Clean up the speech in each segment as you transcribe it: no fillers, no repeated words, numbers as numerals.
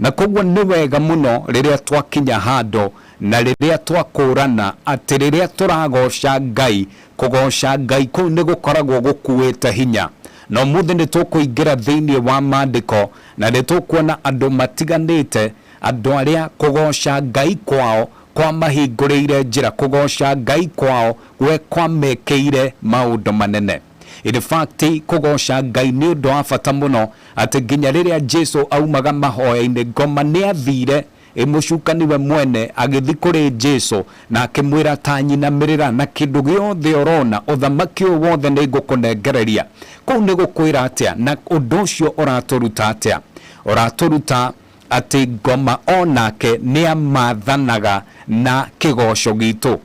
Na koguo nĩ wega mũno rĩrĩa twakinya handũ na rĩrĩa twakũrana atĩ rĩrĩa tũragoca Ngai, kũgoca Ngai kũu nĩ gũkoragwo gũkuĩte hinya. Na ũmũthĩ nĩ tũkũingĩra thĩinĩ wa maandĩko na nĩ tũkuona andũ matiganĩte, andũ arĩa kũgoca Ngai kwao kwamahingũrĩire njĩra, kũgoca Ngai kwao gwe kwamekĩire maũndũ manene. In fact, kũgoca Ngai nĩ ũndũ wa bata mũno atĩ nginya rĩrĩa Jesu aumaga mahoya-inĩ, ngoma nĩ athire ĩmũcukani we mwene agĩthi kũrĩ Jesu na akĩmwĩra, ta nyinamĩrĩra na kĩndũ gĩothe ũrona, ũthamaki ũyũ wothe nĩ ngũkũnengereria. Kũu nĩ gũkwĩra atĩa? Na ũndũ ũcio ũratũruta atĩa? Ũratũruta atĩ ngoma onake nĩ amathanaga na kĩgoco gitũ,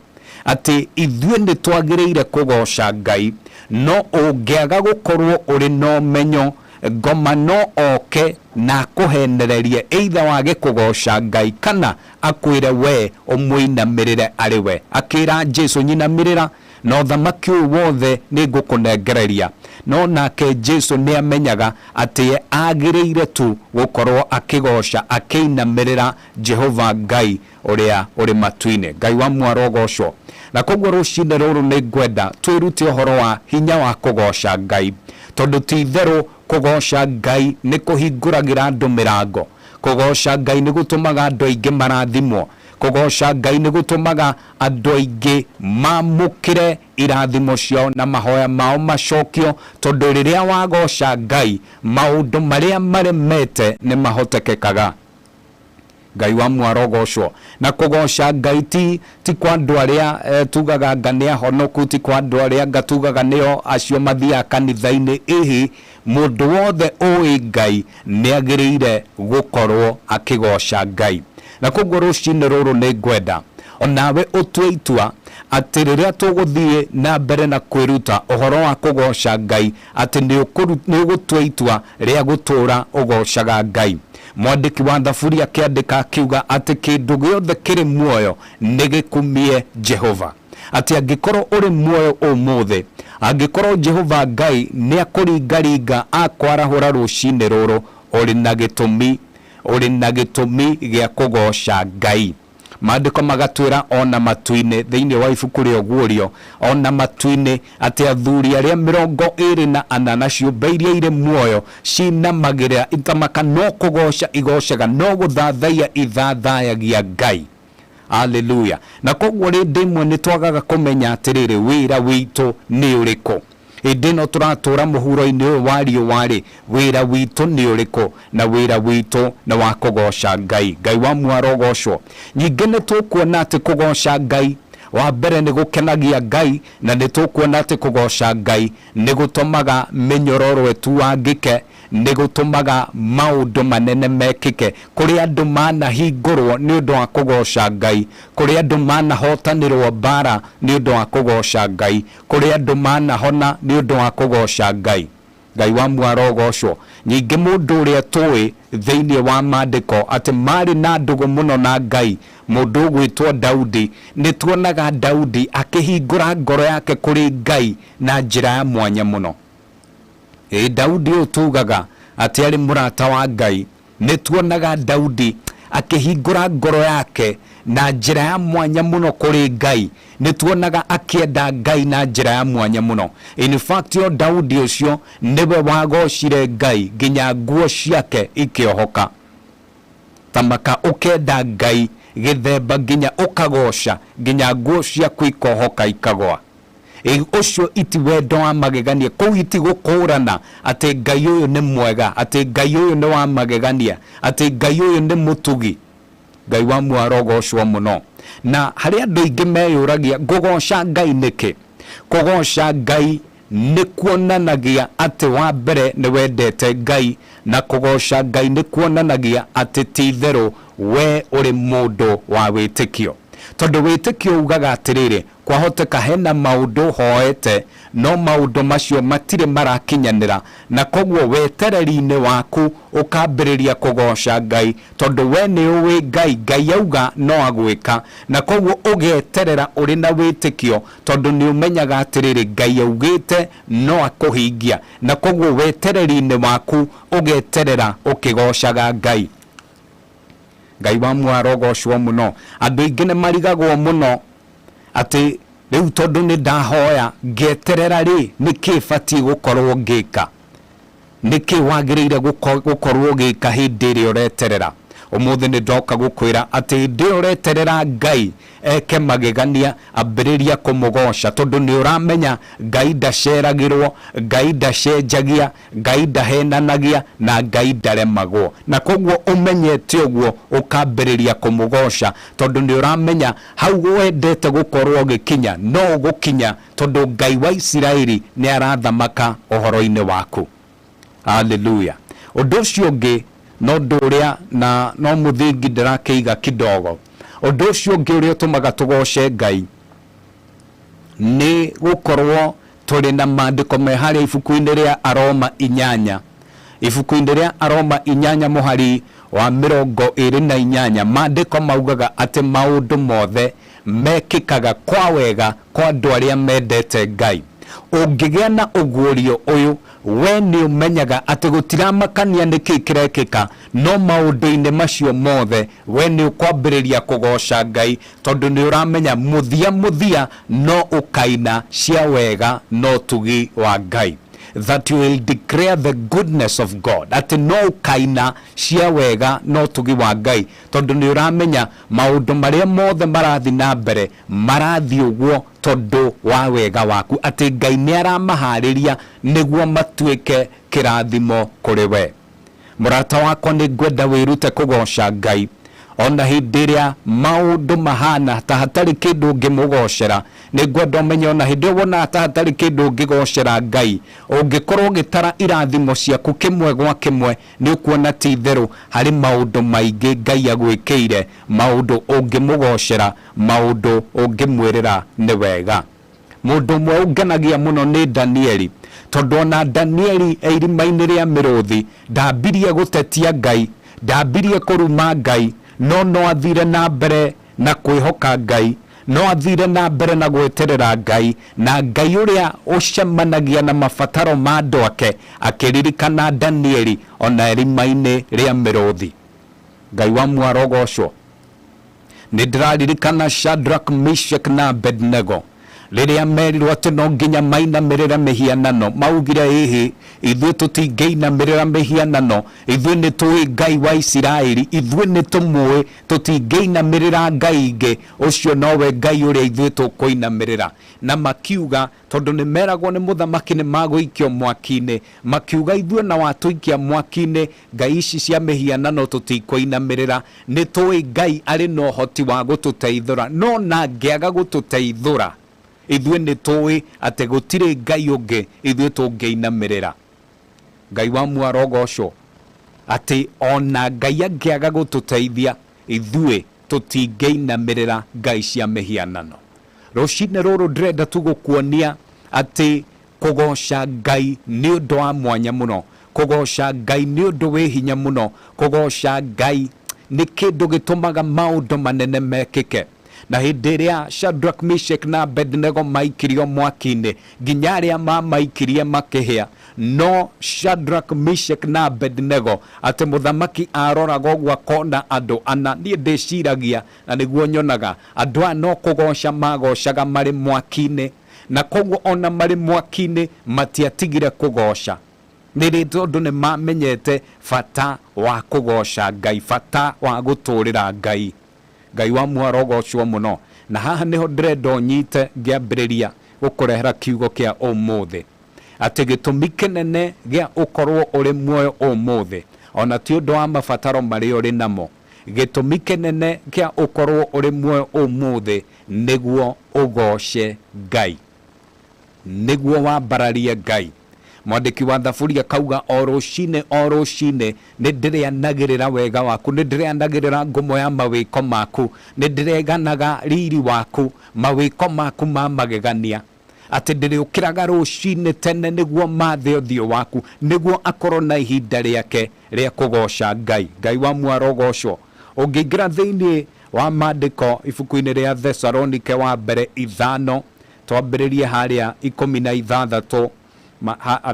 atĩ ithuĩ nĩ twagĩrĩire kũgoca Ngai, no ũngĩaga gũkorwo ũrĩ na ũmenyo, ngoma no oke na akũhenererie either wage kũgoca Ngai kana akwĩre we ũmũinamĩrĩre arĩ we. Akĩra Jesu, nyinamĩrĩra na ũthamaki ũyũ wothe nĩ ngũkũnengereria. No nake Jesu nĩ amenyaga atĩ agĩrĩire tu gũkorwo akĩgoca, akĩinamĩrĩra Jehova Ngai ũrĩa ũrĩ matu-inĩ. Ngai wa mwaro ũgocwo. Na koguo rũcinĩ rũrũ nĩ ngwenda twĩrute ũhoro wa hinya wa kũgoca Ngai, tondũ ti itherũ kũgoca Ngai nĩ kũhingũragĩra andũ mĩrango. Kũgoca Ngai nĩ gũtũmaga andũ aingĩ marathimwo. Kũgoca Ngai nĩ gũtũmaga andũ aingĩ mamũkĩre irathimo ciao na mahoya mao macokio, tondũ rĩrĩa wagoca Ngai, maũndũ marĩa maremete nĩ mahotekekaga. Ngai wa mwaro ũgocwo. Na kũgoca Ngai ti kwa andũ arĩa tugaga anga nĩ ahonoku, ti kwa andũ arĩa anga tugaga nĩo acio mathiaga kanitha-inĩ. Ĩhĩ, mũndũ wothe ũĩ Ngai nĩ agĩrĩire gũkorwo akĩgoca Ngai. Na koguo rũcinĩ rũrũ nĩ ngwenda onawe ũtue itua atĩ rĩrĩa tũgũthiĩ na mbere na kwĩruta ũhoro wa kũgoca Ngai, atĩ nĩ ũgũtua itua rĩa gũtũũra ũgocaga Ngai. Mwandĩki wa Thaburi akĩandĩka akiuga atĩ kĩndũ gĩothe kĩrĩ muoyo nĩ gĩkumie Jehova. Atĩ angĩkorwo ũrĩ muoyo ũmũthĩ, angĩkorwo Jehova Ngai nĩ akũringaringa akwarahũra rũcinĩ rũrũ, ũrĩ na gĩtũmi, ũrĩ na gĩtũmi gĩa kũgoca Ngai. Maandĩko magatwĩra ona matu-inĩ thĩinĩ wa ibuku rĩa Ũguũrio, ona matu-inĩ atĩ athuri arĩa 24 na ciũmbe iria irĩ muoyo cinamagĩrĩra itamaka, no kũgoca igocaga, no gũthathaiya ithathayagia Ngai. Haleluya. Na koguo rĩndĩ ĩmwe nĩ twagaga kũmenya atĩrĩrĩ, wĩra witũ nĩ ũrĩkũ? Hĩndĩ ĩno tũratũra mũhuro-inĩ ũyũ wa riũa-rĩ, wĩra witũ nĩ ũrĩkũ? Na wĩra witũ nĩ wa kũgoca Ngai. Ngai wa mwaro ũgocwo. Ningĩ nĩ tũkuona atĩ kũgoca Ngai wa mbere nĩ gũkenagia Ngai, na nĩ tũkuona atĩ kũgoca Ngai nĩ gũtũmaga mĩnyororo ĩtuangĩke, nĩ gũtũmaga maũndũ manene mekĩke. Kũrĩ andũ manahingũrwo nĩ ũndũ wa kũgoca Ngai, kũrĩ andũ manahotanĩrwo mbara nĩ ũndũ wa kũgoca Ngai, kũrĩ andũ manahona nĩ ũndũ wa kũgoca Ngai. Ngai wa mwaro ũgocwo. Ningĩ mũndũ ũrĩa tũĩ thĩinĩ wa maandĩko atĩ marĩ na ndũgũ mũno na Ngai, mũndũ ũgwĩtwo Daudi, nĩ tuonaga Daudi akĩhingũra ngoro yake kũrĩ Ngai na njĩra ya mwanya mũno. Ĩ Daudi ũyũ tugaga atĩ arĩ mũrata wa Ngai, nĩ tuonaga Daudi akĩhingũra ngoro yake na njĩra ya mwanya mũno kũrĩ Ngai. Nĩ tuonaga akĩenda Ngai na njĩra ya mwanya mũno. In fact, o Daudi ũcio nĩwe wagocire Ngai nginya nguo ciake ikĩohoka. Tamaka ũkenda Ngai gĩthemba nginya ũkagoca nginya nguo ciaku ikohoka ikagwa. Ũcio iti wendo wa magegania, kũu iti gũkũrana atĩ Ngai ũyũ nĩ mwega, atĩ Ngai ũyũ nĩ wa magegania, atĩ Ngai ũyũ nĩ mũtugi. Ngai wa mwaro ũgocwo mũno. Na harĩ andũ aingĩ meyũragia, ngũgoca Ngai nĩkĩ? Kũgoca Ngai nĩ kuonanagia atĩ wa mbere nĩ wendete Ngai, na kũgoca Ngai nĩ kuonanagia atĩ ti itherũ we ũrĩ mũndũ wa wĩtĩkio. Tondũ wĩtĩkio ugaga atĩrĩrĩ, kwahoteka hena maũndũ hoete no maũndũ macio matirĩ marakinyanĩra, na koguo wetereri-inĩ waku ũkambĩrĩria kũgoca Ngai, tondũ we nĩ ũĩ Ngai, Ngai auga no agwĩka, na koguo ũgeterera ũrĩ na wĩtĩkio, tondũ nĩ ũmenyaga atĩrĩrĩ, Ngai augĩte no akũhingia, na koguo wetereri-inĩ waku ũgeterera ũkĩgocaga Ngai. Ngai wa muoyo arogocwo mũno. Andũ aingĩ nĩ marigagwo mũno atĩ rĩu tondũ nĩ ndahoya ngeterera rĩ, nĩkĩ batiĩ gũkorwo ngĩka? Nĩkĩ wagĩrĩire gũkorwo ũgĩka hĩndĩ ĩrĩa ũreterera? Ũmũthĩ nĩ ndoka gũkwĩra atĩ hĩndĩ ĩyo ũreterera Ngai eke magegania, ambĩrĩria kũmũgoca tondũ nĩ ũramenya Ngai ndaceragĩrwo, Ngai ndacenjagia, Ngai ndahenanagia na Ngai ndaremagwo. Na koguo ũmenyete ũguo ũkambĩrĩria kũmũgoca tondũ nĩ ũramenya hau wendete gũkorwo ũgĩkinya no ũgũkinya tondũ Ngai wa Isiraeli nĩ arathamaka ũhoro-inĩ waku. Haleluya. Ũndũ ũcio ũngĩ no ũndũ ũrĩa na no mũthingi ndĩrakĩiga kidogo. Ũndũ ũcio ũngĩ ũrĩa ũtũmaga tũgoce Ngai nĩ gũkorwo tũrĩ na maandĩko me harĩa ibuku-inĩ rĩa Aroma 8. Ibuku-inĩ rĩa Aroma 8 mũhari wa 28, maandĩko maugaga atĩ maũndũ mothe mekĩkaga kwa wega kwa andũ arĩa mendete Ngai. Ũngĩgĩa na ũguũrio ũyũ, we nĩ ũmenyaga atĩ gũtiramakania nĩkĩ kĩrekĩka, no maũndũ-inĩ macio mothe we nĩ ũkwambĩrĩria kũgoca Ngai tondũ nĩ ũramenya mũthia mũthia no ũkaina cia wega na ũtugi wa Ngai. That you will declare the goodness of God. Atĩ no ũkaina cia wega na ũtugi wa Ngai tondũ nĩ ũramenya maũndũ marĩa mothe marathiĩ na mbere marathiĩ ũguo tondũ wa wega waku, atĩ Ngai nĩ aramaharĩria nĩguo matuĩke kĩrathimo kũrĩ we. Mũrata wakwa, nĩ ngwenda wĩrute kũgoca Ngai ona hĩndĩ ĩrĩa maũndũ mahana ta hatarĩ kĩndũ ũngĩmũgocera. Nĩ ngwenda ũmenye ona hĩndĩ ĩyo wonaga ta hatarĩ kĩndũ ũngĩgocera Ngai, ũngĩkorwo ũgĩtara irathimo ciaku kĩmwe gwa kĩmwe, nĩ ũkuona ti itherũ harĩ maũndũ maingĩ Ngai agwĩkĩire, maũndũ ũngĩmũgocera, maũndũ ũngĩmwĩrĩra nĩ wega. Mũndũ ũmwe ũngenagia mũno nĩ Danieli, tondũ ona Danieli e irima-inĩ rĩa mĩrũthi ndambirie gũtetia Ngai, ndambirie kũruma Ngai, no no athire na mbere na kwĩhoka Ngai, no athire na mbere na gweterera Ngai, na Ngai ũrĩa ũcemanagia na mabataro ma andũ ake akĩririkana Danieli ona irima-inĩ rĩa mĩrũthi. Ngai wa muoyo arogocwo. Nĩ ndĩraririkana Shadrach, Meshach na Abednego rĩrĩa merirwo atĩ no nginya mainamĩrĩre mĩhianano, maugire ĩhĩ, ithuĩ tũtingĩinamĩrĩra mĩhianano, ithuĩ nĩ tũĩ Ngai wa Isiraeli, ithuĩ nĩ tũmũĩ, tũtingĩinamĩrĩra ngai ingĩ, ũcio nowe Ngai ũrĩa ithuĩ tũkũinamĩrĩra. Na makiuga, tondũ nĩ meragwo nĩ mũthamaki nĩ magũikio mwaki-inĩ, makiuga ithuĩ na watũikia mwaki-inĩ, ngai ici cia mĩhianano tũtikũinamĩrĩra, nĩ tũĩ Ngai arĩ na ũhoti wa gũtũteithũra, no na angĩaga gũtũteithũra, ithuĩ nĩ tũĩ atĩ gũtirĩ Ngai ũngĩ ithuĩ tũngĩinamĩrĩra. Ngai wa muoyo arogocwo, atĩ ona Ngai angĩaga gũtũteithia, ithuĩ tũtingĩinamĩrĩra ngai cia mĩhianano. Rũcinĩ rũrũ ndĩrenda tu gũkuonia atĩ kũgoca Ngai nĩ ũndũ wa mwanya mũno, kũgoca Ngai nĩ ũndũ wĩ hinya mũno, kũgoca Ngai nĩ kĩndũ gĩtũmaga maũndũ manene mekĩke. Na hĩndĩ ĩrĩa Shadrach, Meshach na Abednego maikirio mwaki-inĩ, nginya arĩa mamaikirie makĩhĩa, no Shadrach, Meshach na Abednego, atĩ mũthamaki aroraga ũguo akona andũ ana. Niĩ ndĩciragia na nĩguo nyonaga andũ aya no kũgoca magocaga marĩ mwaki-inĩ, na koguo ona marĩ mwaki-inĩ matiatigire kũgoca, nĩ tondũ nĩ mamenyete bata wa kũgoca Ngai, bata wa gũtũrĩra Ngai. Ngai wa muoyo arogocwo mũno. Na haha nĩho ndĩrenda ũnyite ngĩambĩrĩria gũkũrehera kiugo kĩa ũmũthĩ, atĩ gĩtũmi kĩnene gĩa ũkorwo ũrĩ muoyo ũmũthĩ, ona ti ũndũ wa mabataro marĩa ũrĩ namo, gĩtũmi kĩnene kĩa ũkorwo ũrĩ muoyo ũmũthĩ nĩguo ũgoce Ngai, nĩguo wambararie Ngai. Mwandĩki wa Thaburi akauga o rũcinĩ o rũcinĩ nĩ ndĩrĩanagĩrĩra wega waku, nĩ ndĩrĩanagĩrĩra ngumo ya mawĩko maku, nĩ ndĩreganaga riri waku, mawĩko maku ma magegania, atĩ ndĩrĩũkĩraga rũcinĩ tene nĩguo mathe ũthiũ waku, nĩguo akorwo na ihinda rĩake rĩa kũgoca Ngai. Ngai wa muoyo arogocwo. Ũngĩingĩra thĩinĩ wa maandĩko ibuku-inĩ rĩa Thesalonike wa mbere 5, twambĩrĩrie harĩa 16,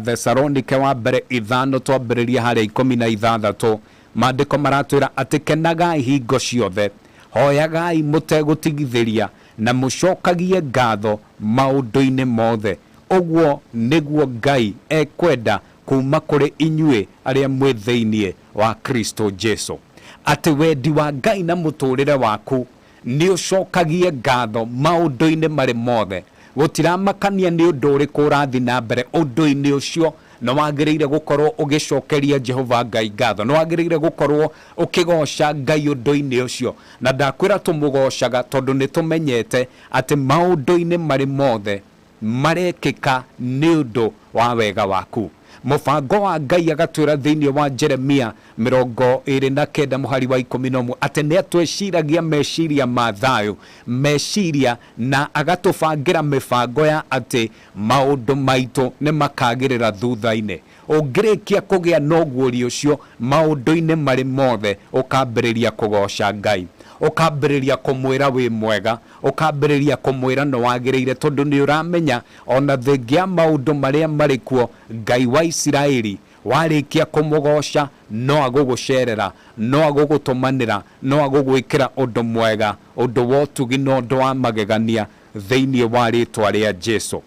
Thesalonike wa mbere 5 twambĩrĩrie harĩa 16, Maandĩko maratwĩra atĩ kenagai hingo ciothe, hoyagai mũtegũtigithĩria, na mũcokagie ngatho maũndũ-inĩ mothe. Ũguo nĩguo Ngai ekwenda kuma kũrĩ inyuĩ arĩa mwĩ thĩinĩ wa Kristo Jesu. Atĩ wendi wa Ngai na mũtũrĩre waku nĩ ũcokagie ngatho maũndũ-inĩ marĩ mothe. Gũtiramakania nĩ ũndũ ũrĩkũ ũrathiĩ na mbere ũndũ-inĩ ũcio, nĩ wagĩrĩire gũkorwo ũgĩcokeria Jehova Ngai ngatho, nĩ wagĩrĩire gũkorwo ũkĩgoca Ngai ũndũ-inĩ ũcio. Na ndakwĩra tũmũgocaga tondũ nĩ tũmenyete atĩ maũndũ-inĩ marĩ mothe marekĩka nĩ ũndũ wa wega waku. Mũbango wa Ngai agatwĩra thĩinĩ wa Jeremia 29 mũhari wa 11 atĩ nĩ atwĩciragia meciria ma thayũ, meciria na agatũbangĩra mĩbango ya atĩ maũndũ maitũ nĩ makagĩrĩra thutha-inĩ. Ũngĩrĩkia kũgĩa na ũguũrio ũcio maũndũ-inĩ marĩ mothe, ũkambĩrĩria kũgoca Ngai, ũkambĩrĩria kũmwĩra wĩ mwega, ũkambĩrĩria kũmwĩra nĩ wagĩrĩire, tondũ nĩ ũramenya ona thengia ya maũndũ marĩa marĩ kuo, Ngai wa Isiraeli warĩkia kũmũgoca no agũgũcerera, no agũgũtũmanĩra, no agũgwĩkĩra ũndũ mwega, ũndũ wa ũtugi na ũndũ wa magegania thĩinĩ wa rĩtwa rĩa Jesu.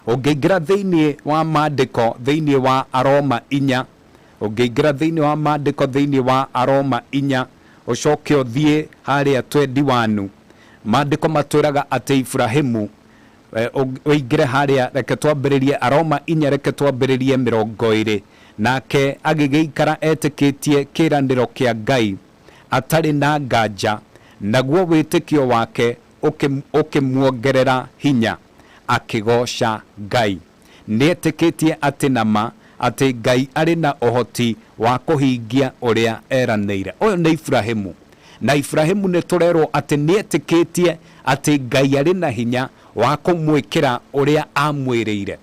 Ũngĩingĩra thĩinĩ wa maandĩko thĩinĩ wa Aroma 4, ũngĩingĩra thĩinĩ wa maandĩko thĩinĩ wa Aroma 4, ũcoke ũthiĩ harĩa 21, maandĩko matwĩraga atĩ Ibrahimu, ũingĩre harĩa, reke twambĩrĩrie Aroma 4, reke twambĩrĩrie 20. Nake agĩgĩikara etĩkĩtie kĩĩranĩro kĩa Ngai atarĩ na nganja, naguo wĩtĩkio wake ũkĩmuongerera hinya, akĩgoca Ngai. Nĩetĩkĩtie atĩ nama atĩ Ngai arĩ na ũhoti wa kũhingia ũrĩa eranĩire. Ũyũ nĩ Ibrahimu. Na Ibrahimu nĩ tũrerwo atĩ nĩetĩkĩtie atĩ Ngai arĩ na hinya wa kũmwĩkĩra ũrĩa amwĩrĩire.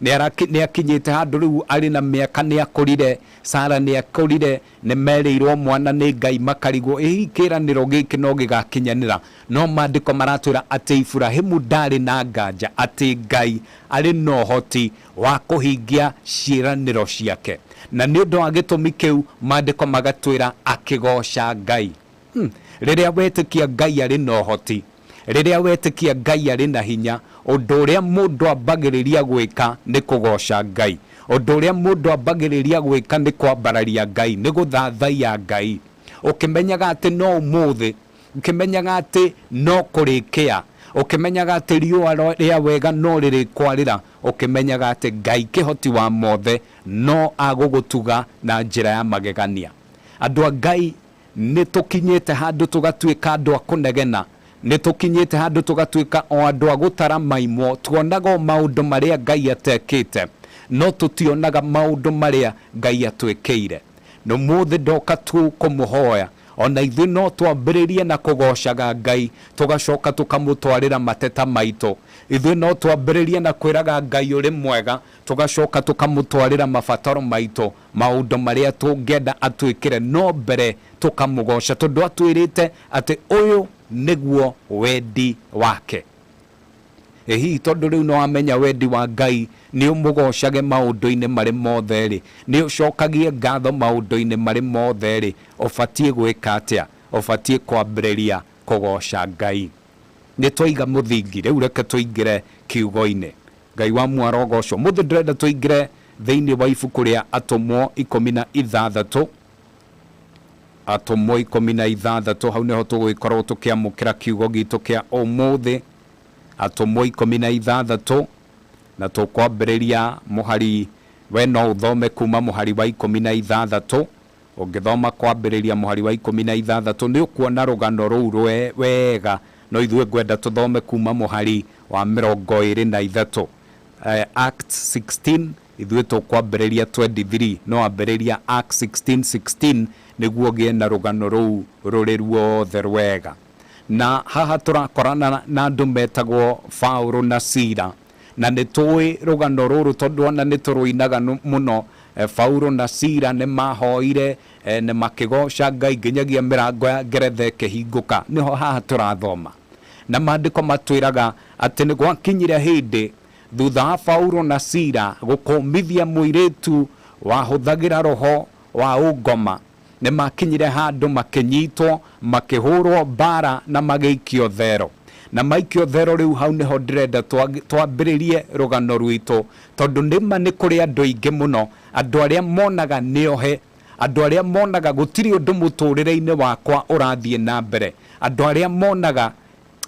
Nĩ akinyĩte handũ rĩu arĩ na mĩaka, nĩ akũrire, Sara nĩ akũrire, nĩ merĩirwo mwana nĩ Ngai makarigwo ĩ hihi kĩĩranĩro gĩkĩ no gĩgakinyanĩra. No maandĩko maratwĩra atĩ Ibrahimu ndarĩ na nganja atĩ Ngai arĩ na ũhoti wa kũhingia ciĩranĩro ciake. Na nĩ ũndũ wa gĩtũmi kĩu maandĩko magatwĩra akĩgoca Ngai. Rĩrĩa wetĩkia Ngai arĩ na ũhoti, rĩrĩa wetĩkia Ngai arĩ na hinya, ũndũ ũrĩa mũndũ ambagĩrĩria gwĩka nĩ kũgoca Ngai. Ũndũ ũrĩa mũndũ ambagĩrĩria gwĩka nĩ kwambararia Ngai, nĩ gũthathaiya Ngai. Ũkĩmenyaga atĩ no ũmũthĩ, ũkĩmenyaga atĩ no kũrĩkĩa, ũkĩmenyaga atĩ riũa rĩa wega no rĩrĩkwarĩra, ũkĩmenyaga atĩ Ngai kĩhoti wa mothe no agũgũtuga na njĩra ya magegania. Andũ a Ngai, nĩ tũkinyĩte handũ tũgatuĩka andũ a kũnegena, nĩ tũkinyĩte handũ tũgatuĩka o andũ a gũtara maimwo, tuonaga o maũndũ marĩa Ngai atekĩte, no tũtionaga maũndũ marĩa Ngai atwĩkĩire. Na ũmũthĩ ndoka tu kũmũhoya, ona ithuĩ no twambĩrĩrie na kũgocaga Ngai, tũgacoka tũkamũtwarĩra mateta maitũ. Ithuĩ no twambĩrĩrie na kwĩraga Ngai ũrĩ mwega, tũgacoka tũkamũtwarĩra mabataro maitũ, maũndũ marĩa tũngĩenda atwĩkĩre, no mbere tũkamũgoca tondũ atwĩrĩte atĩ ũyũ nĩguo wendi wake. Ĩ hihi tondũ rĩu nĩ wamenya wendi wa Ngai nĩ ũmũgocage maũndũ-inĩ marĩ mothe rĩ, nĩ ũcokagie ngatho maũndũ-inĩ marĩ mothe rĩ, ũbatiĩ gwĩka atĩa? Ũbatiĩ kwambĩrĩria kũgoca Ngai. Nĩ twaiga mũthingi, rĩu reke tũingĩre kiugo-inĩ. Ngai wa muoyo arogocwo. Mũthĩ ndĩrenda tũingĩre thĩinĩ wa ibuku rĩa Atũmwo 16. Atũmwo 16, hau nĩho tũgũgĩkorwo tũkĩamũkĩra kiugo gitũ kĩa ũmũthĩ. Atũmwo 16, na tũkwambĩrĩria mũhari, we no ũthome kuma mũhari wa 16. Ũngĩthoma kwambĩrĩria mũhari wa 16 nĩ ũkuona rũgano rũu wega, no ithuĩ ngwenda tũthome kuma mũhari wa 23. Acts 16, ithuĩ tũkwambĩrĩria 23, no ambĩrĩria Acts 16:16 nĩguo ũgĩe na rũgano rũu rũrĩ ruothe rwega. Na haha tũrakorana na andũ metagwo Paũlũ na Sila, na nĩ tũĩ rũgano rũrũ tondũ ona nĩ tũrũinaga mũno. Paũlũ na Sila nĩ mahoire na makĩgoca Ngai nginyagia mĩrango ya ngeretha ĩkĩhingũka. Nĩho haha tũrathoma. Na maandĩko matwĩraga atĩ nĩ gwakinyire hĩndĩ thutha wa Paũlũ na Sila gũkũmithia mũirĩtu wahũthagĩra roho wa ũngoma. Nĩ makinyire handũ makĩnyitwo, makĩhũrwo mbara na magĩikio thero. Na maikio thero rĩu hau nĩho ndĩrenda twambĩrĩrie rũgano rwitũ, tondũ nĩma nĩ kũrĩ andũ aingĩ mũno, andũ arĩa monaga nĩohe, andũ arĩa monaga gũtirĩ ũndũ mũtũrĩre-inĩ wakwa ũrathiĩ na mbere, andũ arĩa monaga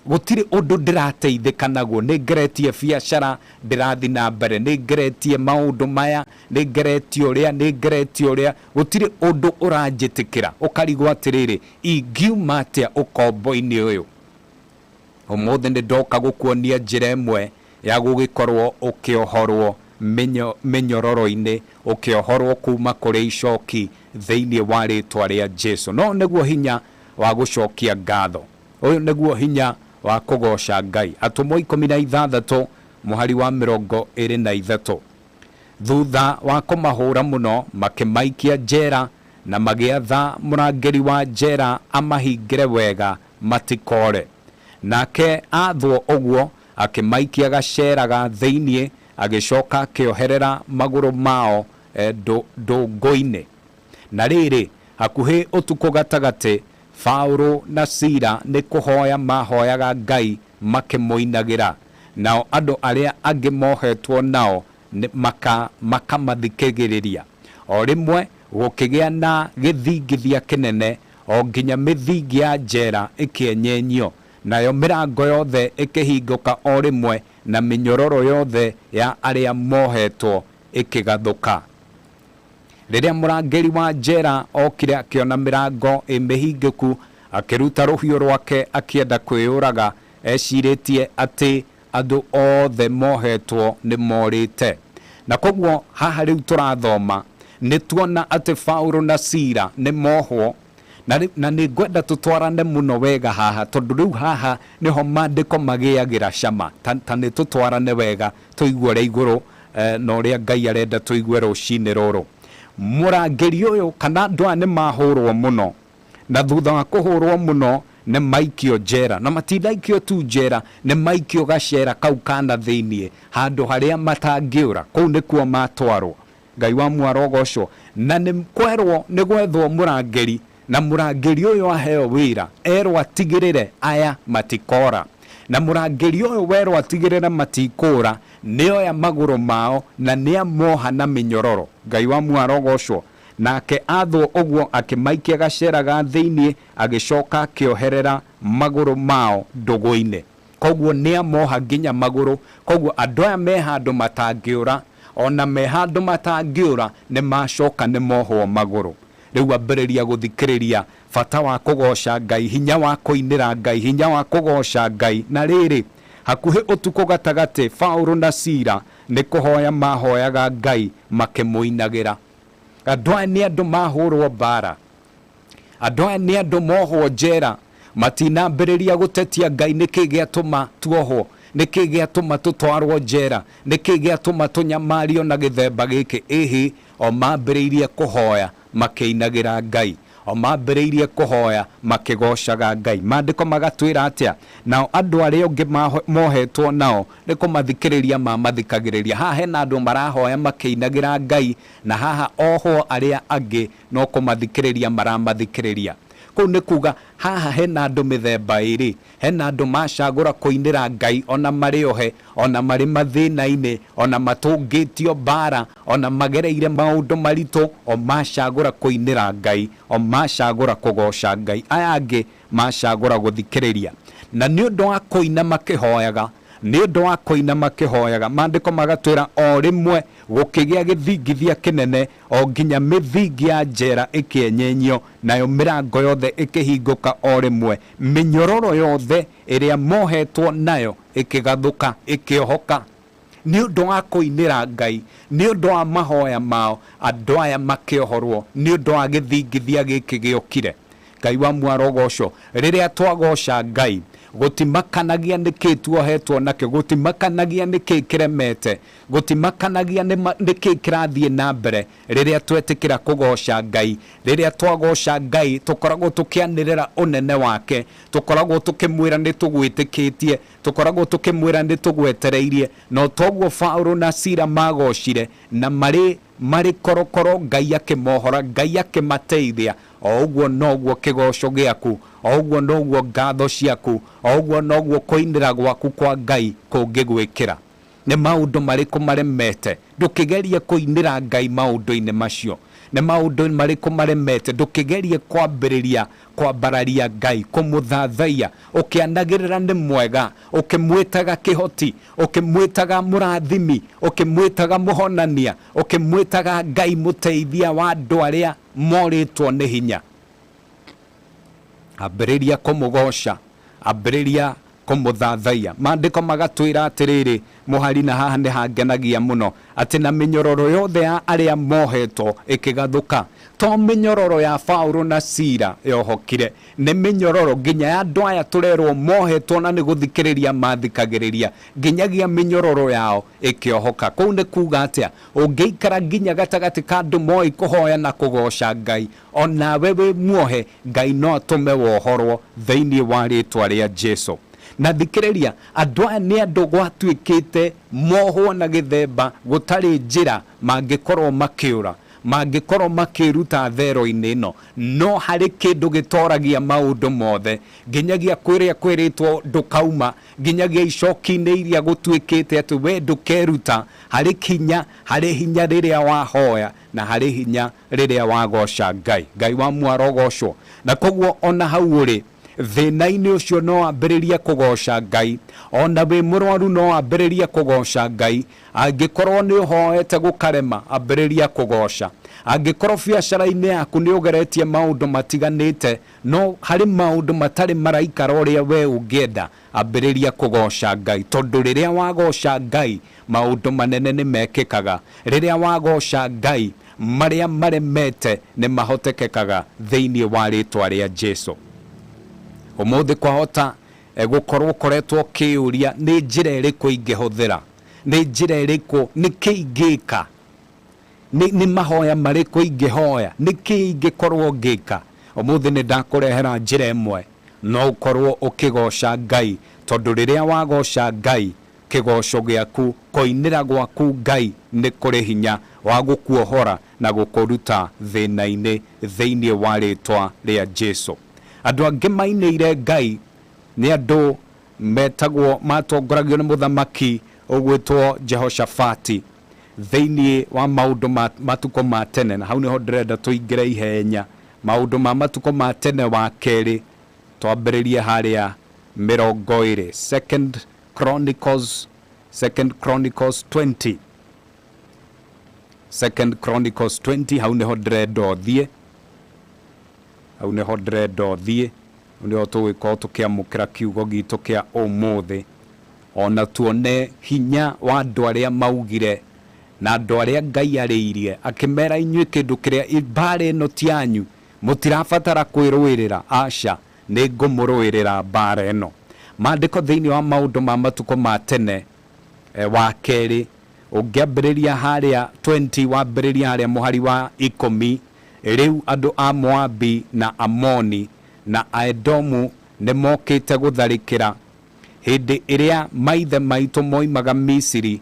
gũtirĩ ũndũ ndĩrateithĩka naguo, nĩ ngeretie biacara ndĩrathiĩ na mbere, nĩ ngeretie maũndũ maya, nĩ ngeretie ũrĩa, nĩ ngeretie ũrĩa, gũtirĩ ũndũ ũranjĩtĩkĩra. Ũkarigwo atĩrĩrĩ, ingiuma atĩa ũkombo-inĩ ũyũ? Ũmũthĩ nĩ ndoka gũkuonia njĩra ĩmwe ya gũgĩkorwo ũkĩohorwo mĩnyororo-inĩ, ũkĩohorwo kuma kũrĩ icoki thĩinĩ wa rĩtwa rĩa Jesu. No nĩguo hinya wa gũcokia ngatho, ũyũ nĩguo hinya wa kũgoca Ngai. Atũmwo 16 mũhari wa 23. Thutha wa kũmahũra mũno, makĩmaikia njera na magĩatha mũrangĩri wa njera amahingĩre wega matikore. Nake athwo ũguo akĩmaikia gacera ga thĩiniĩ, agĩcoka akĩoherera magũrũ mao ndũngũ-inĩ. Na rĩrĩ, hakuhĩ ũtukũ gatagatĩ, Paũlũ na Sila nĩ kũhoya mahoyaga Ngai makĩmũinagĩra, nao andũ arĩa angĩ mohetwo nao makamathikagĩrĩria. O rĩmwe gũkĩgĩa na gĩthingithia kĩnene, o nginya mĩthingi ya njera ĩkĩenyenyio, nayo mĩrango yothe ĩkĩhingũka o rĩmwe, na mĩnyororo yothe ya arĩa mohetwo ĩkĩgathũka. Rĩrĩa mũrangĩri wa njera okire akĩona mĩrango ĩ mĩhingĩku, akĩruta rũhiũ rwake akĩenda kwĩyũraga, ecirĩtie atĩ andũ othe mohetwo nĩ morĩte. Na koguo haha rĩu tũrathoma nĩ tuona atĩ Paũlũ na Sila nĩ mohwo, na nĩ ngwenda tũtwarane mũno wega haha, tondũ rĩu haha nĩho maandĩko magĩagĩra cama. Ta nĩ tũtwarane wega tũigue ũrĩa igũrũ na ũrĩa Ngai arenda tũigue rũcinĩ rũrũ. Mũrangĩri ũyũ kana andũ aya nĩ mahũrwo mũno, na thutha wa kũhũrwo mũno nĩ maikio njera, na matinaikio tu njera, nĩ maikio gacera kau kana thĩiniĩ, handũ harĩa matangĩũra, kũu nĩkuo matwarwo. Ngai wa muo arogocwo. Na nĩ kwerwo nĩ gwethwo mũrangĩri, na mũrangĩri ũyũ aheo wĩra, erwo atigĩrĩre aya matikora. Na mũrangĩri ũyũ werwo atigĩrĩre matikũra, nĩoya magũrũ mao na nĩamoha na mĩnyororo. Ngai wa muo arogocwo. Nake athwo ũguo akĩmaikia gacera ga thĩiniĩ, agĩcoka akĩoherera magũrũ mao ndũgũ-inĩ. Koguo nĩamoha nginya magũrũ. Koguo andũ aya me handũ matangĩũra, ona me handũ matangĩũra, nĩ macoka nĩ mohwo magũrũ. Rĩu ambĩrĩria gũthikĩrĩria bata wa kũgoca Ngai, hinya wa kũinĩra Ngai, hinya wa kũgoca Ngai. Na rĩrĩ, hakuhĩ ũtukũ gatagatĩ, Paũlũ na Sila nĩ kũhoya mahoyaga Ngai makĩmũinagĩra. Andũ aya nĩ andũ mahũrwo mbara, andũ aya nĩ andũ mohwo njera, matinambĩrĩria gũtetia Ngai nĩkĩ gĩatũma tuohwo, nĩkĩ gĩatũma tũtwarwo njera, nĩkĩ gĩatũma tũnyamario na gĩthemba gĩkĩ. Ĩhĩ, o mambĩrĩirie kũhoya makĩinagĩra Ngai, o mambĩrĩirie kũhoya makĩgocaga Ngai. Maandĩko magatwĩra atĩa? Nao andũ arĩa ũngĩ mohetwo nao nĩ kũmathikĩrĩria mamathikagĩrĩria. Haha hena andũ marahoya makĩinagĩra Ngai, na haha ohwo arĩa angĩ no kũmathikĩrĩria maramathikĩrĩria. Kũu nĩ kuga haha hena andũ mĩthemba ĩrĩ, hena andũ macagũra kũinĩra Ngai ona marĩ ohe, ona marĩ mathĩna-inĩ, ona matũngĩtio mbara, ona magereire maũndũ maritũ, o macagũra kũinĩra Ngai, o macagũra kũgoca Ngai. Aya angĩ macagũra gũthikĩrĩria. Na nĩ ũndũ wa kũina makĩhoyaga, nĩ ũndũ wa kũina makĩhoyaga, maandĩko magatwĩra o rĩmwe gũkĩgĩa gĩthingithia kĩnene, o nginya mĩthingi ya njera ĩkĩenyenyio, nayo mĩrango yothe ĩkĩhingũka o rĩmwe, mĩnyororo yothe ĩrĩa mohetwo nayo ĩkĩgathũka, ĩkĩohoka. Nĩ ũndũ wa kũinĩra Ngai, nĩ ũndũ wa mahoya mao, andũ aya makĩohorwo nĩ ũndũ wa gĩthingithia gĩkĩ gĩokire. Ngai wa muo arogocwo. Rĩrĩa twagoca Ngai, gũtimakanagia nĩkĩ tuohetwo nakĩo, gũtimakanagia nĩkĩ kĩremete, gũtimakanagia nĩkĩ kĩrathiĩ na mbere. Rĩrĩa twetĩkĩra kũgoca Ngai, rĩrĩa twagoca Ngai, tũkoragwo tũkĩanĩrĩra ũnene wake, tũkoragwo tũkĩmwĩra nĩ tũgwĩtĩkĩtie, tũkoragwo tũkĩmwĩra nĩ tũgwetereirie. No toguo Paũlũ na Sila magocire na marĩ marĩ korokoro Ngai akĩmohora, Ngai akĩmateithia. O ũguo noguo kĩgoco gĩaku, o ũguo noguo ngatho ciaku, o ũguo noguo kũinĩra gwaku kwa Ngai kũngĩgwĩkĩra. Nĩ maũndũ marĩkũ maremete? Ndũkĩgerie kũinĩra Ngai maũndũ-inĩ macio. Nĩ maũndũ marĩkũ maremete? Ndũkĩgerie kwambĩrĩria kwambararia Ngai, kũmũthathaiya, ũkĩanagĩrĩra nĩ mwega, ũkĩmwĩtaga kĩhoti, ũkĩmwĩtaga mũrathimi, ũkĩmwĩtaga mũhonania, ũkĩmwĩtaga Ngai mũteithia wa andũ arĩa morĩtwo nĩ hinya. Ambĩrĩria kũmũgoca, ambĩrĩria kũmũthathaiya. Maandĩko magatwĩra atĩrĩrĩ, mũhari na haha nĩ hangenagia mũno, atĩ na mĩnyororo yothe ya arĩa mohetwo ĩkĩgathũka. To mĩnyororo ya Paũlũ na Sila yohokire, nĩ mĩnyororo nginya ya andũ aya tũrerwo mohetwo na nĩ gũthikĩrĩria mathikagĩrĩria, nginyagia mĩnyororo yao ĩkĩohoka. Kũu nĩ kuga atĩa? Ũngĩikara nginya gatagatĩ ka andũ moĩ kũhoya na kũgoca Ngai, o nawe wĩ muohe, Ngai no atũme wohorwo thĩinĩ wa rĩtwa rĩa Jesu. Na thikĩrĩria, andũ aya nĩ andũ gwatuĩkĩte mohwo na gĩthemba gũtarĩ njĩra mangĩkorwo makĩũra, mangĩkorwo makĩĩruta thero-inĩ ĩno. No harĩ kĩndũ gĩtoragia maũndũ mothe, nginyagia kũrĩa kwĩrĩtwo ndũkauma, nginyagia icoki-inĩ iria gũtuĩkĩte atĩ we ndũkeruta, harĩ hinya, harĩ hinya rĩrĩa wahoya na harĩ hinya rĩrĩa wagoca Ngai. Ngai wa muoyo arogocwo. Na koguo ona hau ũrĩ thĩna-inĩ ũcio no wambĩrĩrie kũgoca Ngai. Ona wĩ mũrwaru no wambĩrĩrie kũgoca Ngai. Angĩkorwo nĩ ũhoete gũkarema, ambĩrĩria kũgoca. Angĩkorwo biacara-inĩ yaku nĩ ũgeretie maũndũ matiganĩte, no harĩ maũndũ matarĩ maraikara ũrĩa we ũngĩenda, ambĩrĩria kũgoca Ngai. Tondũ rĩrĩa wagoca Ngai, maũndũ manene nĩ mekĩkaga. Rĩrĩa wagoca Ngai, marĩa maremete nĩ mahotekekaga thĩinĩ wa rĩtwa rĩa Jesu. Ũmũthĩ kwahota gũkorwo ũkoretwo ũkĩyũria nĩ njĩra ĩrĩkũ ingĩhũthĩra, nĩ njĩra ĩrĩkũ, nĩ kĩ ingĩka, nĩ mahoya marĩkũ ingĩhoya, nĩ kĩ ingĩkorwo ngĩka. Ũmũthĩ nĩ ndakũrehera njĩra ĩmwe no ũkorwo ũkĩgoca Ngai, tondũ rĩrĩa wagoca Ngai, kĩgoco gĩaku, kũinĩra gwaku Ngai nĩ kũrĩ hinya wa gũkuohora na gũkũruta thĩna-inĩ thĩinĩ wa rĩtwa rĩa Jesu. Andũ angĩ mainĩire Ngai nĩ andũ metagwo, matongoragio nĩ mũthamaki ũgwĩtwo Jehoshafati thĩinĩ wa maũndũ ma matukũ ma tene. Na hau nĩho ndĩrenda tũingĩre ihenya, maũndũ ma matukũ ma tene wa kerĩ, twambĩrĩrie harĩa 20, Second Chronicles, Second Chronicles 20, Second Chronicles 20, hau nĩho ndĩrenda ũthiĩ, hau nĩho ndĩrenda ũthiĩ, hau nĩho tũgũkorwo tũkĩamũkĩra kiugo gitũ kĩa ũmũthĩ, ona tuone hinya wa andũ arĩa maugire na andũ arĩa Ngai arĩirie akĩmera inyuĩ kĩndũ kĩrĩa mbara ĩno ti yanyu, mũtirabatara kwĩrũĩrĩra, aca, nĩ ngũmũrũĩrĩra mbara ĩno. Maandĩko thĩinĩ wa maũndũ ma matukũ ma tene wa kerĩ, ũngĩambĩrĩria harĩa 20, wambĩrĩria harĩa mũhari wa 10, rĩu andũ a Moabi na Amoni na Aedomu nĩ mokĩte gũtharĩkĩra. Hĩndĩ ĩrĩa maithe maitũ moimaga Misiri,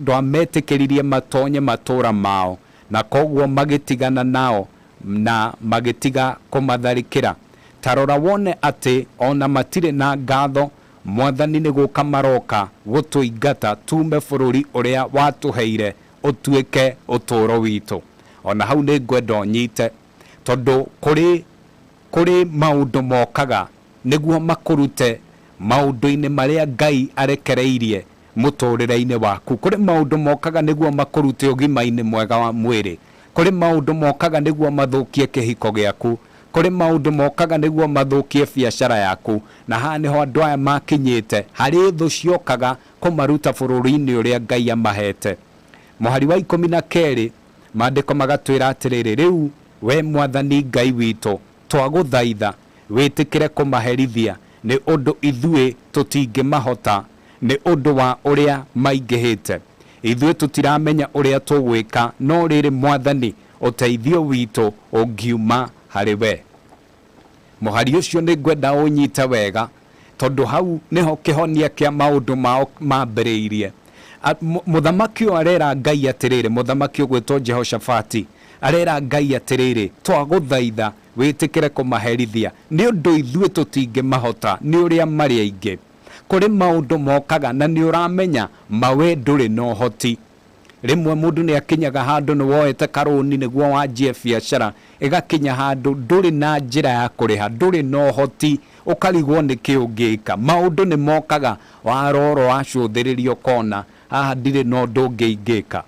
ndwametĩkĩririe matonye matũũra mao, na koguo magĩtigana nao na magĩtiga kũmatharĩkĩra. Ta rora wone atĩ ona matirĩ na ngatho, Mwathani nĩ gũka maroka gũtũingata tume bũrũri ũrĩa watũheire ũtuĩke ũtũũro witũ. Ona hau nĩ ngwenda ũnyite, tondũ kũrĩ kũrĩ maũndũ mokaga nĩguo makũrute maũndũ-inĩ marĩa Ngai arekereirie mũtũũrĩre-inĩ waku. Kũrĩ maũndũ mokaga nĩguo makũrute ũgima-inĩ mwega wa mwĩrĩ. Kũrĩ maũndũ mokaga nĩguo mathũkie kĩhiko gĩaku. Kũrĩ maũndũ mokaga nĩguo mathũkie biacara yaku. Na haha nĩho andũ aya makinyĩte, harĩ thũ ciokaga kũmaruta bũrũri-inĩ ũrĩa Ngai amahete. Mũhari wa 12, maandĩko magatwĩra atĩrĩrĩ, rĩu we Mwathani Ngai witũ, twagũthaitha wĩtĩkĩre kũmaherithia, nĩ ũndũ ithuĩ tũtingĩmahota nĩ ũndũ wa ũrĩa maingĩhĩte. Ithuĩ tũtiramenya ũrĩa tũgwĩka, no rĩrĩ Mwathani, ũteithio witũ ũngiuma harĩ we. Mũhari ũcio nĩ ngwenda ũnyite wega, tondũ hau nĩho kĩhonia kĩa maũndũ mao mambĩrĩirie. Mũthamaki ũyũ arera Ngai atĩrĩrĩ, mũthamaki ũgwĩtwo Jehoshafati arera Ngai atĩrĩrĩ, twagũthaitha wĩtĩkĩre kũmaherithia nĩ ũndũ ithuĩ tũtingĩmahota nĩ ũrĩa marĩ aingĩ. Kũrĩ maũndũ mokaga na nĩ ũramenya ma we ndũrĩ na ũhoti. Rĩmwe mũndũ nĩ akinyaga handũ nĩ woete karũni nĩguo wanjie biacara, ĩgakinya handũ ndũrĩ na njĩra ya kũrĩha, ndũrĩ na ũhoti, ũkarigwo nĩkĩ ũngĩka. Maũndũ nĩ mokaga warora wacũthĩrĩria ũkona haha ndirĩ na ũndũ ũngĩ ingĩka.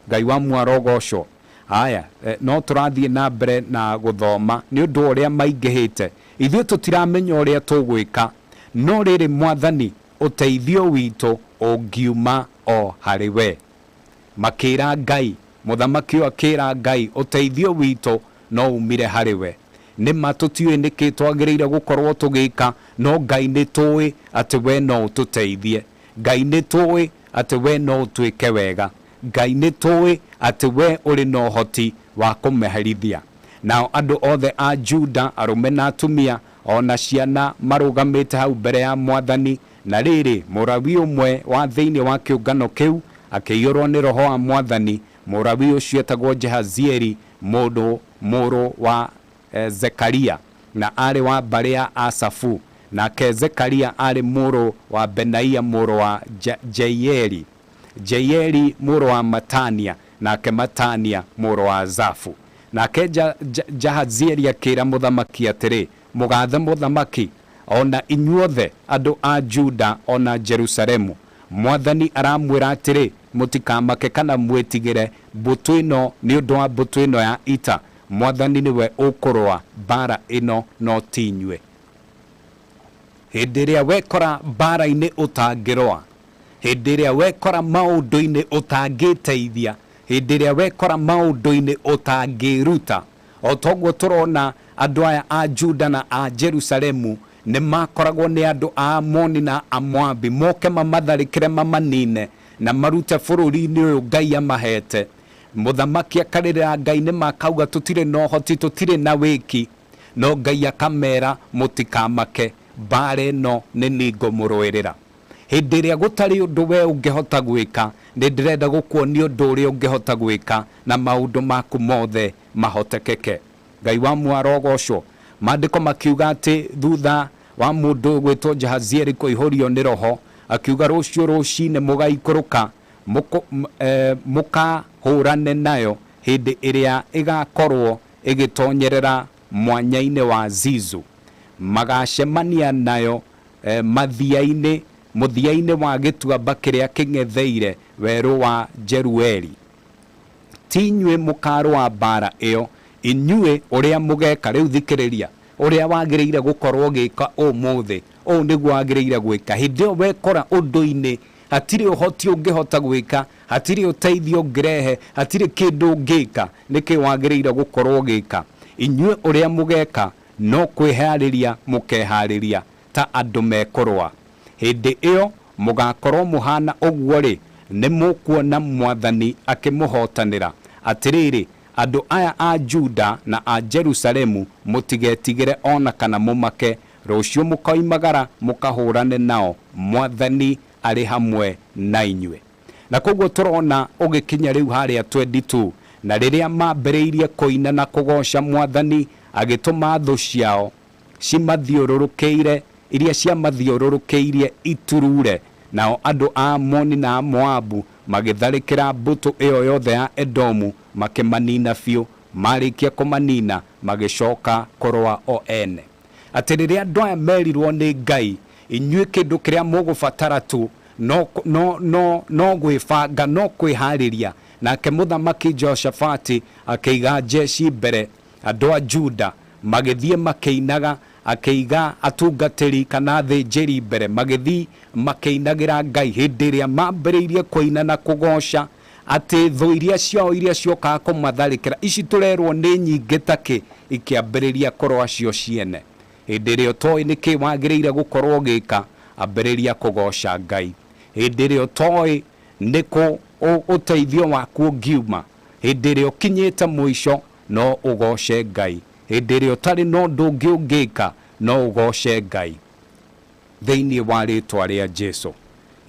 Ngai wa muo arogocwo. Haya, no tũrathiĩ na mbere na gũthoma nĩ ũndũ wa ũrĩa maingĩhĩte. Ithuĩ tũtiramenya ũrĩa tũgwĩka, no rĩrĩ Mwathani, ũteithio witũ ũngiuma o harĩ we. Makĩra Ngai, mũthamaki ũyũ akĩra Ngai, ũteithio witũ no umire harĩ we. Nĩ ma tũtiũĩ nĩkĩ twagĩrĩire gũkorwo tũgĩka, no Ngai nĩ tũĩ atĩ we no ũtũteithie. Ngai nĩ tũĩ atĩ we no ũtwĩke wega. Ngai nĩ tũĩ atĩ we ũrĩ na ũhoti wa kũmeherithia. Nao andũ othe a Juda, arũme na atumia, o na ciana marũgamĩte hau mbere ya Mwathani. Na rĩrĩ, Mũlawi ũmwe wa thĩinĩ wa kĩũngano kĩu akĩiyũrwo nĩ roho wa Mwathani. Mũlawi ũcio etagwo Jehazieli mũndũ mũrũ wa Zekaria, na aarĩ wa mbarĩ ya Asafu. Nake Zekaria aarĩ mũrũ wa Benaia mũrũ wa Jeieli, Jeieli mũrũ wa Matania, nake Matania mũrũ wa Azafu. Nake Jahazieli akĩra mũthamaki atĩrĩ, Mũgathe mũthamaki, o na inyuothe andũ a Juda o na Jerusalemu, Mwathani aramwĩra atĩrĩ, mũtikamake kana mwĩtigĩre mbũtũ ĩno nĩ ũndũ wa mbũtũ ĩno ya ita. Mwathani nĩwe ũkũrũa mbara ĩno, no ti inyuĩ. Hĩndĩ ĩrĩa wekora mbara-inĩ ũtangĩrũa, hĩndĩ ĩrĩa wekora maũndũ-inĩ ũtangĩteithia, hĩndĩ ĩrĩa wekora maũndũ-inĩ ũtangĩruta, o toguo tũrona andũ aya a Juda na a Jerusalemu nĩ makoragwo nĩ andũ a Amoni na Amoabi, moke mamatharĩkĩre mamanine na marute bũrũri-inĩ ũyũ Ngai amahete. Mũthamaki akarĩrĩra Ngai nĩ makauga tũtirĩ na ũhoti, tũtirĩ na wĩki, no Ngai akamera mũtikamake, mbara ĩno nĩ niĩ ngũmũrũĩrĩra. Hĩndĩ ĩrĩa gũtarĩ ũndũ we ũngĩhota gwĩka, nĩ ndĩrenda gũkuonia ũndũ ũrĩa ũngĩhota gwĩka na maũndũ maku mothe mahotekeke. Ngai wa muo arogocwo. Maandĩko makiuga atĩ thutha wa mũndũ ũgwĩtwo Jahazieli kũihũrio nĩ roho, akiuga rũciũ rũcinĩ mũgaikũrũka mũkahũrane nayo hĩndĩ ĩrĩa ĩgakorwo ĩgĩtonyerera mwanya-inĩ wa Zizu. Magacemania nayo mathiainĩ mũthia-inĩ wa gĩtuamba kĩrĩa kĩng'etheire werũ wa Jerueli. Ti inyuĩ mũkarũa mbara ĩyo, inyuĩ ũrĩa mũgeka. Rĩu thikĩrĩria ũrĩa wagĩrĩire gũkorwo ũgĩka ũmũthĩ. Ũũ nĩguo wagĩrĩire gwĩka hĩndĩ ĩyo wekora ũndũ-inĩ hatirĩ ũhoti ũngĩhota gwĩka, hatirĩ ũteithio ũngĩrehe, hatirĩ kĩndũ ũngĩka. Nĩkĩ wagĩrĩire gũkorwo ũgĩka? Inyuĩ ũrĩa mũgeka no kwĩharĩria mũkeharĩria ta andũ mekũrũa. Hĩndĩ ĩyo mũgakorwo mũhana ũguo rĩ, nĩ mũkuona Mwathani akĩmũhotanĩra. Atĩrĩrĩ, andũ aya a Juda na a Jerusalemu, mũtigetigĩre o na kana mũmake. Rũciũ mũkoimagara mũkahũrane nao, Mwathani arĩ hamwe na inyuĩ. Na koguo tũrona ũgĩkinya rĩu harĩa 22, na rĩrĩa mambĩrĩirie kũina na kũgoca Mwathani, agĩtũma thũ ciao cimathiũrũrũkĩire, iria ciamathiũrũrũkĩirie iturure. Nao andũ a Amoni na a Moabu magĩtharĩkĩra mbũtũ ĩyo yothe ya Edomu, makĩmanina biũ. Marĩkia kũmanina, magĩcoka kũrũa o ene. Atĩ rĩrĩa andũ aya merirwo nĩ Ngai, inyuĩ kĩndũ kĩrĩa mũgũbatara tu no, no, no, no gwĩbanga, no kwĩharĩria. Nake mũthamaki Jehoshafati akĩiga njeci mbere, andũ a Juda magĩthiĩ makĩinaga, akĩiga atungatĩri kana athĩnjĩri mbere, magĩthiĩ makĩinagĩra Ngai. Hĩndĩ ĩrĩa mambĩrĩirie kũina na kũgoca, atĩ thũ iria ciao iria ciokaga kũmatharĩkĩra, ici tũrerwo nĩ nyingĩ takĩ, ikĩambĩrĩria kũrũa cio ciene. Hĩndĩ ĩrĩa ũtoĩ nĩkĩ wagĩrĩire gũkorwo ũgĩka, ambĩrĩria kũgoca Ngai. Hĩndĩ ĩrĩa ũtoĩ nĩkũ ũteithio waku ũngiuma, hĩndĩ ĩrĩa ũkinyĩte mũico, no ũgoce Ngai. Hĩndĩ ĩrĩa ũtarĩ na ũndũ ũngĩ ũngĩka, no ũgoce Ngai thĩinĩ wa rĩtwa rĩa Jesu.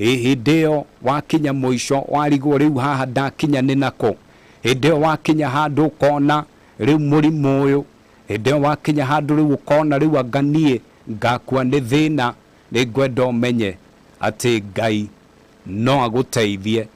Hĩndĩ ĩyo wakinya mũico warigwo rĩu haha ndakinya nĩ nakũ. Hĩndĩ ĩyo wakinya handũ ũkona rĩu mũrimũ ũyũ. Hĩndĩ ĩyo wakinya handũ rĩu ũkona rĩu anga niĩ ngakua nĩ thĩna. Nĩ ngwenda ũmenye atĩ Ngai no agũteithie.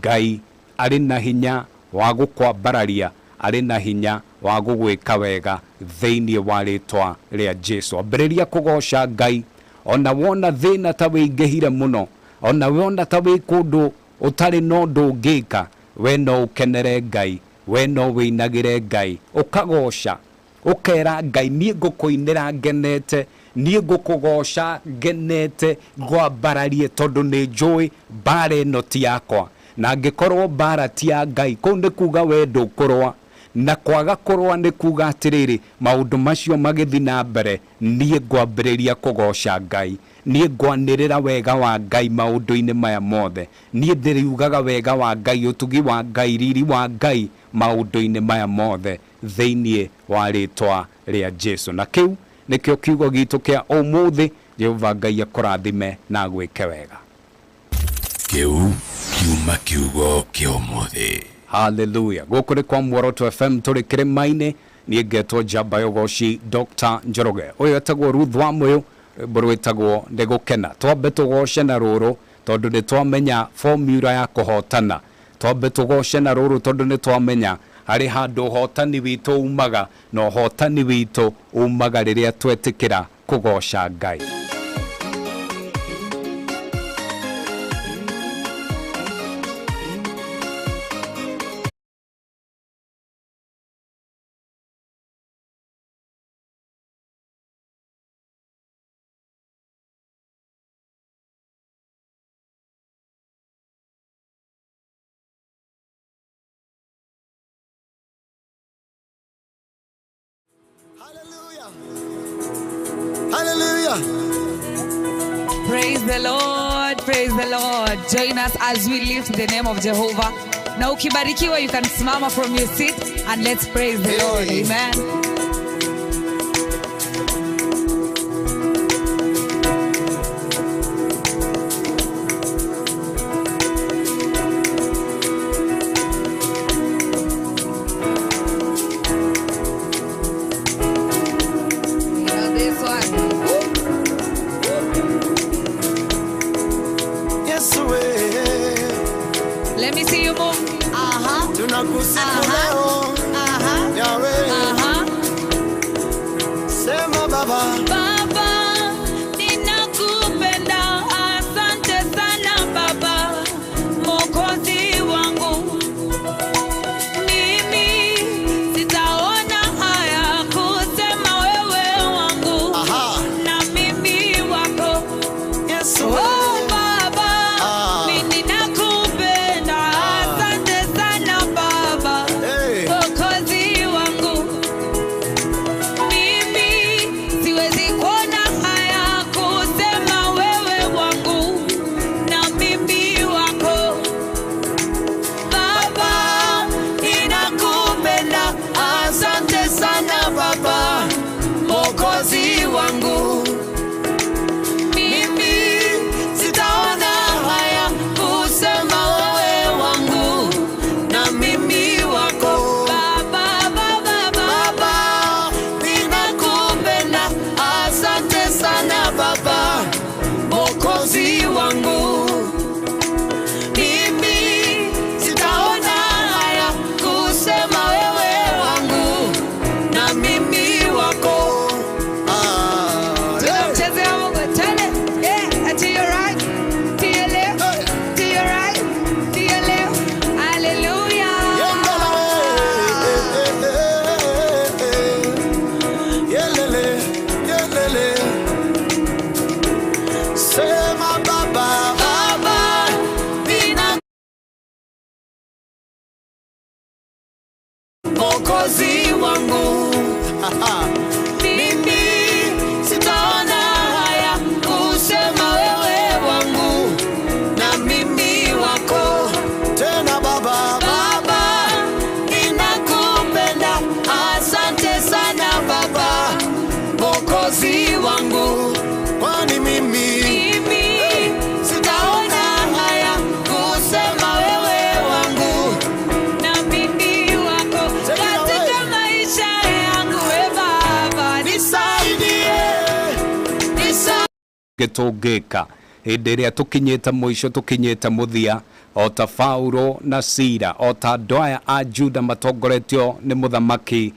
Ngai arĩ na hinya wa gũkwambararia, arĩ na hinya wa gũgwĩka wega thĩinĩ wa rĩtwa rĩa Jesu. Ambĩrĩria kũgoca Ngai ona wona thĩna ta wĩingĩhire mũno, ona wona ta wĩ kũndũ ũtarĩ na ũndũ ũngĩka, we no ũkenere Ngai, we no wĩinagĩre Ngai, ũkagoca, ũkera Ngai niĩ ngũkũinĩra ngenete, niĩ ngũkũgoca ngenete, ngwambararie tondũ nĩ njũĩ mbara ĩno ti yakwa. Na angĩkorwo mbara ti ya Ngai, kũu nĩ kuga we ndũkũrũa. Na kwaga kũrũa nĩ kuga atĩrĩrĩ, maũndũ macio magĩthiĩ na mbere, niĩ ngwambĩrĩria kũgoca Ngai. Niĩ ngwanĩrĩra wega wa Ngai maũndũ-inĩ maya mothe. Niĩ ndĩriugaga wega wa Ngai, ũtugi wa Ngai, riri wa Ngai maũndũ-inĩ maya mothe thĩinĩ wa rĩtwa rĩa Jesu. Na kĩu nĩkĩo kiugo gitũ kĩa ũmũthĩ. Jehova Ngai akũrathime na agwĩke wega. Kĩu kiuma kiugo kĩa ũmũthĩ. Hallelujah. Gũkũ nĩ kwa Muoroto FM tũrĩ kĩrĩma-inĩ. Niĩ ngetwo Njamba ya Ũgoci Dr. Njoroge. Ũyũ etagwo Ruth Wamũyũ, rwĩmbo rwĩtagwo nĩ gũkena. Twambe tũgoce na rũrũ tondũ nĩ twamenya formula ya kũhotana. Twambe tũgoce na rũrũ tondũ nĩ twamenya harĩ handũ ũhotani witũ umaga, na ũhotani witũ umaga rĩrĩa twetĩkĩra kũgoca Ngai. Hallelujah. Hallelujah. Praise the Lord, praise the Lord. Join us as we lift the name of Jehovah. Na ukibarikiwa, you can simama from your seat and let's praise the Lord. Hey. Amen. You know this one. Yesu we, Let me see you move. Aha. tunakusifu Aha. leo. Aha. Yahweh, Aha. sema Baba, Baba, ninakupenda, asante sana Baba, Mwokozi wangu. Mimi sitaona haya kusema wewe wangu, aha, na mimi wako. Yesu we, Oh Baba, Ah. mimi ninakupenda, asante sana Baba, hey, Mwokozi wangu. Mimi siwezi kuona haya kusema wewe wangu na mimi wako. Baba, ninakupenda, asante sana Baba, Mwokozi wangu. Mimi sitaona haya kusema wewe wangu na mimi wako. Baba, Baba, Baba, Baba, ninakupenda, asante sana Baba, Mwokozi wangu. Mimi sitaona haya kusema wewe wangu na mimi wako. Ah, hey. Tunamchezea Mungu. Twende. Yeah, to your right, to your left, Hey. to your right, to your left. Hallelujah. Yelele, yelele. Sema Baba, Baba, nina Mwokozi wangu. Mimi sitaona haya kusema wewe wangu na mimi wako. Tena Baba, Baba, ninakupenda, asante sana Baba, Mwokozi wangu. Kwani mimi Mimi sitaona Tũngĩka hĩndĩ ĩrĩa tũkinyĩte mũico, tũkinyĩte mũthia, o ta Paulo na Sila, o ta andũ aya a Juda matongoretio nĩ mũthamaki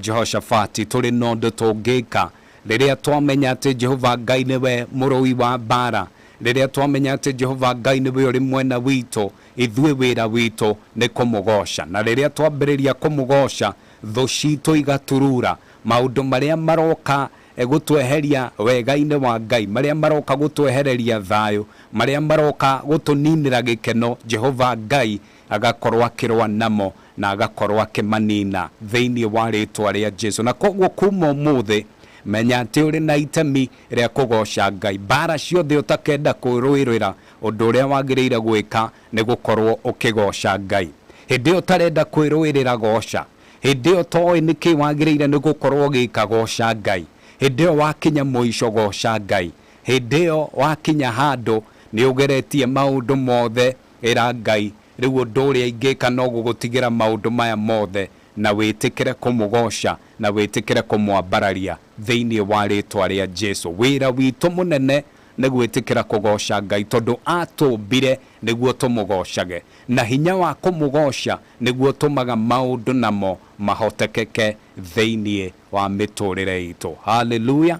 Jehoshafati, tũrĩ na ũndũ tũngĩka rĩrĩa twamenya atĩ Jehova Ngai nĩwe mũrũi wa mbara, rĩrĩa twamenya atĩ Jehova Ngai nĩwe ũrĩ mwena witũ. Ithuĩ wĩra witũ nĩ kũmũgoca, na rĩrĩa twambĩrĩria kũmũgoca, thũ citũ igaturura. Maũndũ marĩa maroka gũtweheria wega-inĩ wa Ngai, marĩa maroka gũtwehereria thayũ, marĩa maroka gũtũninĩra gĩkeno, Jehova Ngai agakorwo akĩrũa namo na agakorwo akĩmanina thĩinĩ wa rĩtwa rĩa Jesu. Na koguo kuma ũmũthĩ, menya atĩ ũrĩ na itemi rĩa kũgoca Ngai. Mbara ciothe ũtakenda kwĩrũĩrĩra, ũndũ ũrĩa wagĩrĩire gwĩka nĩ gũkorwo ũkĩgoca Ngai. Hĩndĩ ĩyo ũtarenda kwĩrũĩrĩra, goca. Hĩndĩ ĩyo toĩ nĩkĩ wagĩrĩire nĩ gũkorwo ũgĩka, goca Ngai. Hĩndĩ ĩyo wakinya mũico, goca Ngai. Hĩndĩ ĩyo wakinya handũ nĩ ũgeretie maũndũ mothe, ĩra Ngai, rĩu ũndũ ũrĩa ingĩka no gũgũtigĩra maũndũ maya mothe, na wĩtĩkĩre kũmũgoca na wĩtĩkĩre kũmwambararia thĩinĩ wa rĩtwa rĩa Jesu. Wĩra witũ mũnene nĩ gwĩtĩkĩra kũgoca Ngai, tondũ atũmbire nĩguo tũmũgocage, na hinya wa kũmũgoca nĩguo tũmaga maũndũ namo mahotekeke thĩinĩ wa mĩtũrĩre itũ. Haleluya!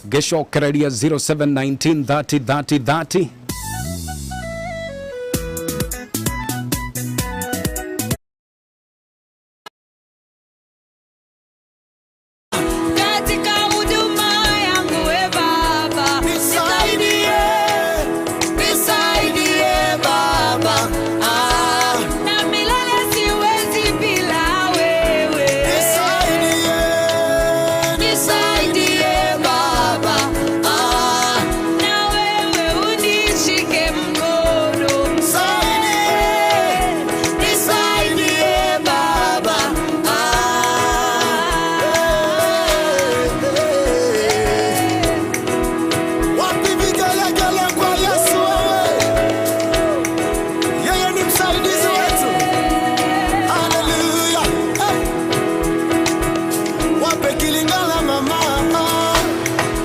Ngĩcokereria 0719 30 30 30. Katika huduma yangu, we Baba, Nisaidie, nisaidie Baba. Ah, na milele siwezi bila wewe. Nisaidie, nisaidie Baba. Ah, Na wewe unishike mkono. Nisaidie, nisaidie Baba. Ah, wapi vigelegele kwa Yesu wewe? Yeye ni msaidizi wetu. Haleluya. Hey. Wape Kilingala mama.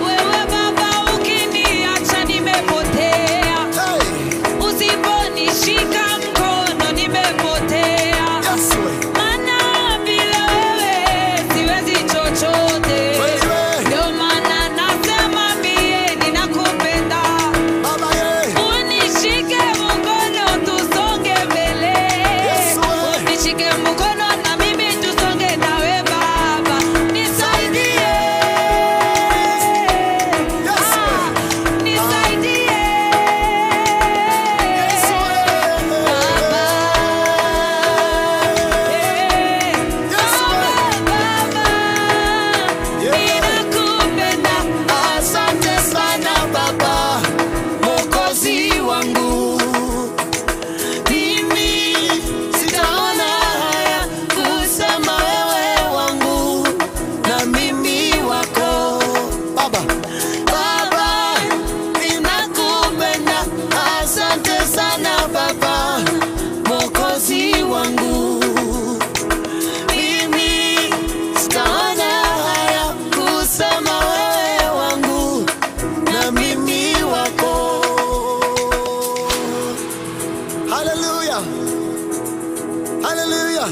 Wewe Baba ukiniacha nimepotea. Hey. Usiponishika mkono nimepotea. Yesu we. Maana bila wewe siwezi chochote. Kweli we. Ndio maana nasema mie ninakupenda. Baba ye. Unishike mkono tusonge mbele. Yesu we. Unishike mkono na mimi tusonge nawe Baba. Nisaidie. Yesu we. Ah, nisaidie. Yesu we. Baba. Eh. Yesu we. Baba, Yeah. ninakupenda. Asante sana Baba, Mwokozi wangu. Mimi sitaona haya kusema wewe wangu na mimi wako. Baba, Baba, ninakupenda. Asante sana Baba, Mwokozi wangu. Mimi sitaona haya kusema wewe wangu na mimi wako. Hallelujah. Hallelujah.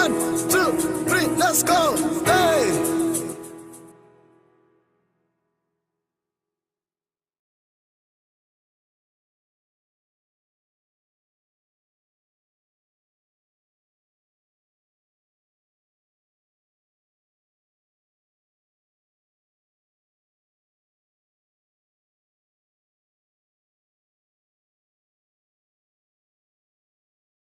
One, two, three, let's go. Hey.